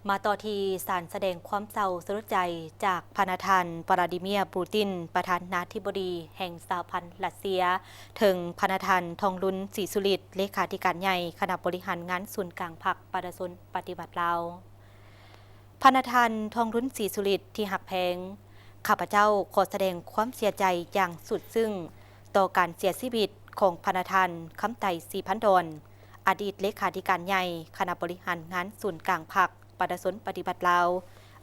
ມາຕໍ່ທີ່ສານສະແດງຄວາມເສົ້າສະຫຼົດໃຈຈາກພະນະທ່ານ ວລາດີເມຍ ປູຕິນ ປະທານາທິບໍດີແຫ່ງສະຫະພັນຣັດເຊຍ ເຖິງພະນະທ່ານ ທອງລຸນ ສີສຸລິດ ເລຂາທິການໃຫຍ່ຄະນະບໍລິຫານງານສູນກາງພັກປະຊາຊົນປະຕິວັດລາວ. ພະນະທ່ານ ທອງລຸນ ສີສຸລິດ ທີ່ຮັກແພງ, ຂ້າພະເຈົ້າຂໍສະແດງຄວາມເສຍໃຈຢ່າງສຸດຊຶ້ງຕໍ່ການເສຍຊີວິດຂອງພະນະທ່ານ ຄຳໄຕ ສີພັນດອນ ອະດີດເລຂາທິການໃຫຍ່ຄະນະບໍລິຫານງານສູນກາງພັກປະຊາຊົນປະຕິວັດລາວ,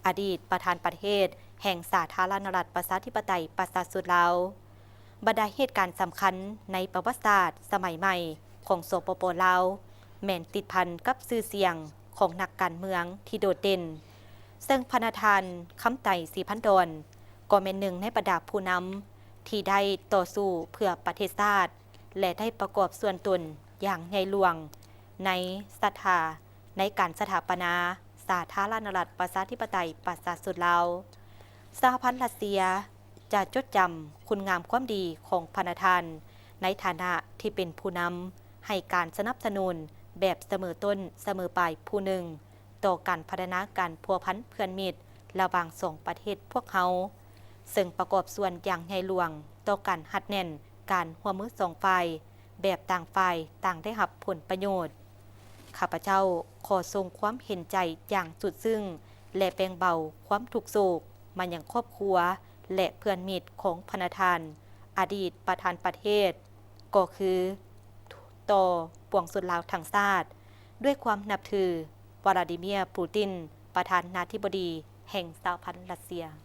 ອະດີດປະທານປະເທດແຫ່ງສາທາລະນະລັດປະຊາທິປະໄຕປະຊາຊົນລາວ. ບັນດາເຫດການສຳຄັນໃນປະຫວັດສາດສະໄໝໃໝ່ຂອງ ສປປ ລາວ ແມ່ນຕິດພັນກັບຊື່ສຽງຂອງນັກການເມືອງທີ່ໂດດເດັ່ນ, ເຊິ່ງພະນະທ່ານ ຄຳໄຕ ສີພັນດອນ ກໍແມ່ນໜຶ່ງໃນບັນດາຜູ້ນຳທີ່ໄດ້ຕໍ່ສູ້ເພື່ອປະເທດຊາດ ແລະ ໄດ້ປະກອບສ່ວນຕົນຢ່າງໃຫຍ່ຫຼວງໃນສັດທາ ໃນການສະຖາປະນາສາທາລະນະລັດປະຊາທິປະໄຕປະຊາຊົນລາວ. ສະຫະພັນຣັດເຊຍຈະຈົດຈຳຄຸນງາມຄວາມດີຂອງພະນະທ່ານ ໃນຖານະທີ່ເປັນຜູ້ນຳໃຫ້ການສະໜັບສະໜູນແບບສະເໝີຕົ້ນສະເໝີປາຍຜູ້ໜຶ່ງ ຕໍ່ການພັດທະນາການພົວພັນເພື່ອນມິດລະຫວ່າງສອງປະເທດພວກເຮົາ, ເຊິ່ງປະກອບສ່ວນຢ່າງໃຫຍ່ຫຼວງຕໍ່ການຮັດແໜ້ນການຮ່ວມມືສອງຝ່າຍ ແບບຕ່າງຝ່າຍຕ່າງໄດ້ຮັບຜົນປະໂຫຍດ. ຂ້າພະເຈົ້າຂໍສົ່ງຄວາມເຫັນໃຈຢ່າງສຸດຊຶ້ງ ແລະ ແບ່ງເບົາຄວາມທຸກໂສກມາຍັງຄອບຄົວ ແລະ ເພື່ອນມິດຂອງພະນະທ່ານ ອະດີດປະທານປະເທດ ກໍຄືຕໍ່ປວງຊົນລາວທັງຊາດ. ດ້ວຍຄວາມນັບຖື, ວລາດີເມຍ ປູຕິນ ປະທານາທິບໍດີແຫ່ງສະຫະພັນຣັດເຊຍ.